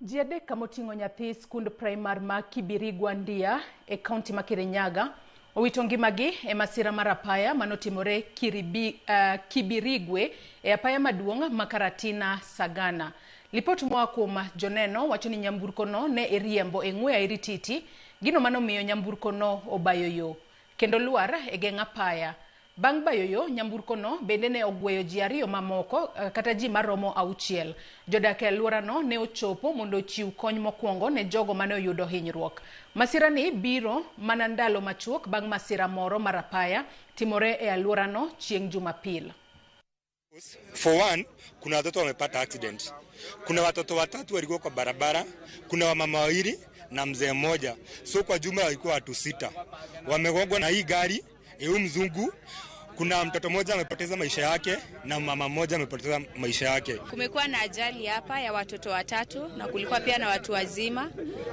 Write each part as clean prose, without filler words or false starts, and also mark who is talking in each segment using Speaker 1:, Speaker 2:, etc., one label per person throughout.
Speaker 1: Ji adek kamoting'o nyathi skund primar ma Kibirigwa Ndia e kaunti ma Kirinyaga owito ngimagi e masira mar apaya manotimore Kibirigwe e apaya maduong' ma Karatina Sagana. Lipot moa kuom joneno wacho ni nyamburkono ne iriembo e ng'we airititi, gino manomiyo nyamburkono obayo yo kendo lwar e geng' apaya. Bang' bayo yo, nyamburkono bende ne ogweyo ji ariyo mamoko kata ji maromo 6. Jodak e alworano ne ochopo mondo ochiw kony mokwongo ne jogo mane oyudo hinyruok. Masirani biro mana ndalo machuok bang' masira moro mar apaya timore e alworano chieng' Jumapil.
Speaker 2: For one, kuna watoto wamepata accident. Kuna watoto watatu walikuwa kwa barabara, kuna wamama wawili na mzee mmoja. So kwa jumla walikuwa watu 6. Wamegongwa na hii gari, huyu mzungu. Kuna mtoto mmoja amepoteza maisha yake na mama mmoja amepoteza maisha yake.
Speaker 3: Kumekuwa na ajali hapa ya watoto watatu na kulikuwa pia na watu wazima.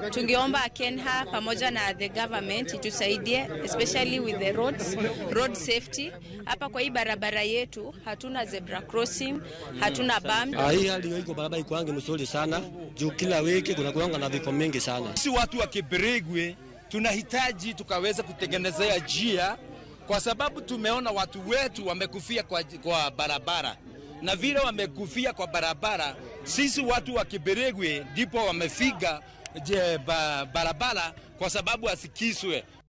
Speaker 3: Tungeomba KeNHA pamoja na the government itusaidie, especially with the roads, road safety. Hapa kwa hii barabara yetu hatuna zebra crossing, hatuna bump.
Speaker 4: Hii hali iko barabara iko ange mzuri sana. Juu kila wiki kuna kuanga na vifo mingi sana.
Speaker 5: Sisi watu wa Kibirigwe tunahitaji tukaweza kutengenezea njia, kwa sababu tumeona watu wetu wamekufia kwa barabara. Na vile wamekufia kwa barabara, sisi watu wa Kibirigwe ndipo wamefika barabara kwa sababu asikiswe.